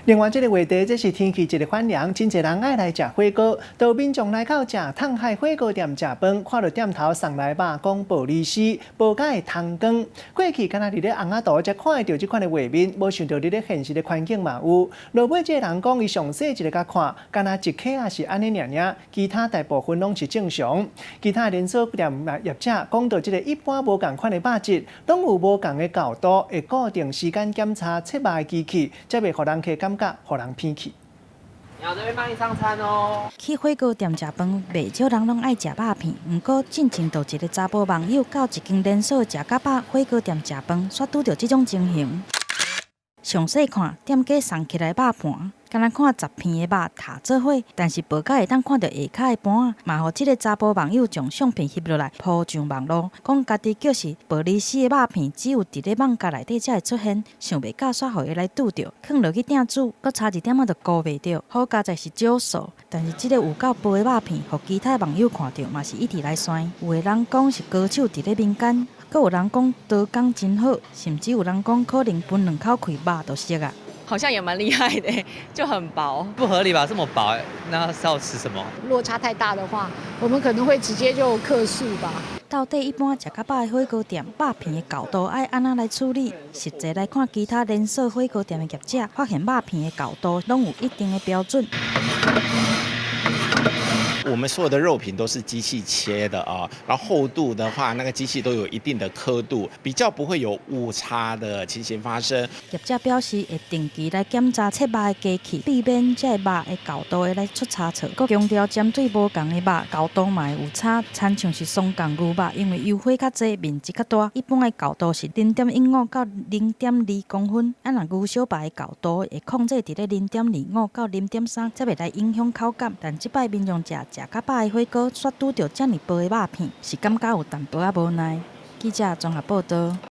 另外，這个話題，這是天氣一个反涼，真濟人愛來食火鍋。都民眾來到食燙海火鍋店食飯，看著店頭送來肉講薄利絲，無佮會通光。過去敢若佇咧尪仔圖才看會著這款的畫面，無想著佇咧現實的環境嘛有。落尾這个人講，伊上細一个共看，敢若一克仔是按呢爾爾，其他大部分攏是正常。其他連鎖店業者講著這个一般無仝款的肉質，攏有無仝的厚度，會固定時間檢查切肉的機器，才袂予人客感覺予人騙去。我這邊幫你上餐哦。去火鍋店食飯，袂少人攏愛食肉片。毋過進前就一个查埔網友到一間連鎖食較飽火鍋店食飯，煞拄著這種情形。詳細看，店家送起來肉盤，敢若看10片的肉疊做伙，但是薄甲會當看著下跤的盤仔，嘛予這个查埔網友將相片翕落來 po 上網路，講家己叫是薄利絲的肉片，只有佇咧網咖內底才會出現，想袂到煞予伊來拄著，囥落去鼎煮，閣差一點仔就顧袂著。好佳哉是少數，但是這个有夠薄的肉片，予其他網友看著嘛是一直來酸。有的人講是高手佇咧民間，閣有人講刀工真好，甚至有人講可能分兩口氣肉就熟啊。好像也蠻厲害的，就很薄。不合理吧？這麼薄，那是要吃什麼？落差太大的話，我們可能會直接就客訴吧。到底一般食較飽的火鍋店，肉片的厚度愛按怎來處理？實際來看，其他連鎖火鍋店的業者發現肉片的厚度攏有一定的標準。我們所有的肉品都是機器切的啊，然後厚度的話，那個機器都有一定的刻度，比較不會有誤差的情形發生。業者表示會定期來檢查切肉的機器，避免這个肉的厚度會來出差錯。閣強調針對無仝的肉厚度嘛會有差，親像是雙槓牛肉，因為油花較濟，面積較大，一般的厚度是0.15到0.2公分。啊，若牛小排的厚度會控制佇咧0.25到0.3，才袂來影響口感。但這擺民眾食食較飽的火鍋，煞拄著遮爾薄的肉片，是感覺有淡薄仔無奈。記者綜合報導。